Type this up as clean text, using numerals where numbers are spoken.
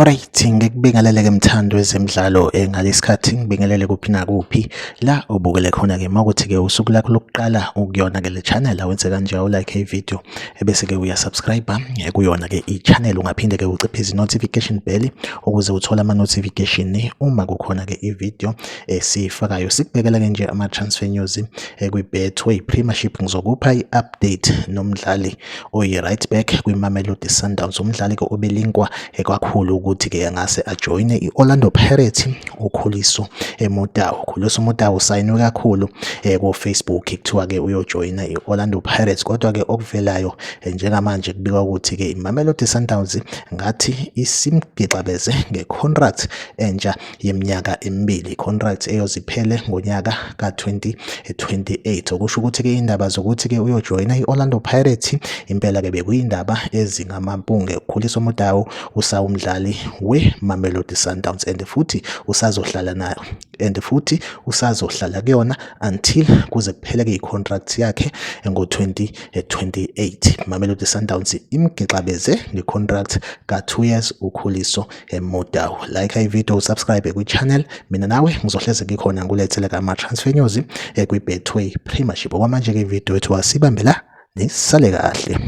Alright, ngikubingelele-ke mthandi wezemidlalo ngalesikhathi ngibingelele kuphi nakuphi la ubukele khona-ke uma kuthi-ke usuku lakho lokuqala ukuyona-ke le channel awenze kanje awulike i-video ebese-ke uyasubscribe kuyona-ke i-channel. Ungaphinde-ke ucipheze i-notification bell ukuze uthole ama-notification uma kukhona-ke i-video esiyifakayo. Sikubhekela-ke nje ama-transfer news kwi-Betway Premiership. Ngizokupha i-update nomdlali oyi-right back kwiMamelodi Sundowns, umdlali-ke obelinkwa kakhulu ukuthi-ke angase ajoyine i-Orlando Pirates, uKhuliso Mudau. Khuliso Mudau usayinwe kakhulu ko-Facebook, kuthiwa-ke uyojoyina i-Orlando Pirates, kodwa-ke okuvelayo njengamanje kubikwa ukuthi-ke iMamelodi Sundowns ngathi isimgixabeze nge-contract entsha yeminyaka emibili, contract eyoziphele ngonyaka ka-2028. Okusho ukuthi-ke indaba zokuthi-ke uyojoyina i-Orlando Pirates impela-ke bekuyindaba ezingamampunge. Ukhuliso Mudau usawumdlali we-Mamelodi Sundowns and futhi usazohlala nayo and futhi usazohlala kuyona until kuze kupheleke i-contract yakhe ngo-2028. Mamelodi Sundowns imgixabeze nge-contract ka-2 years uKhuliso Mudau. Like i-video, usubscribe kwi-channel. Mina nawe ngizohleze ngikhona ngilethele kama-transfer news kwi-Betway Premiership. Okwamanje-ke i-video yethu asibambe la, nisale kahle.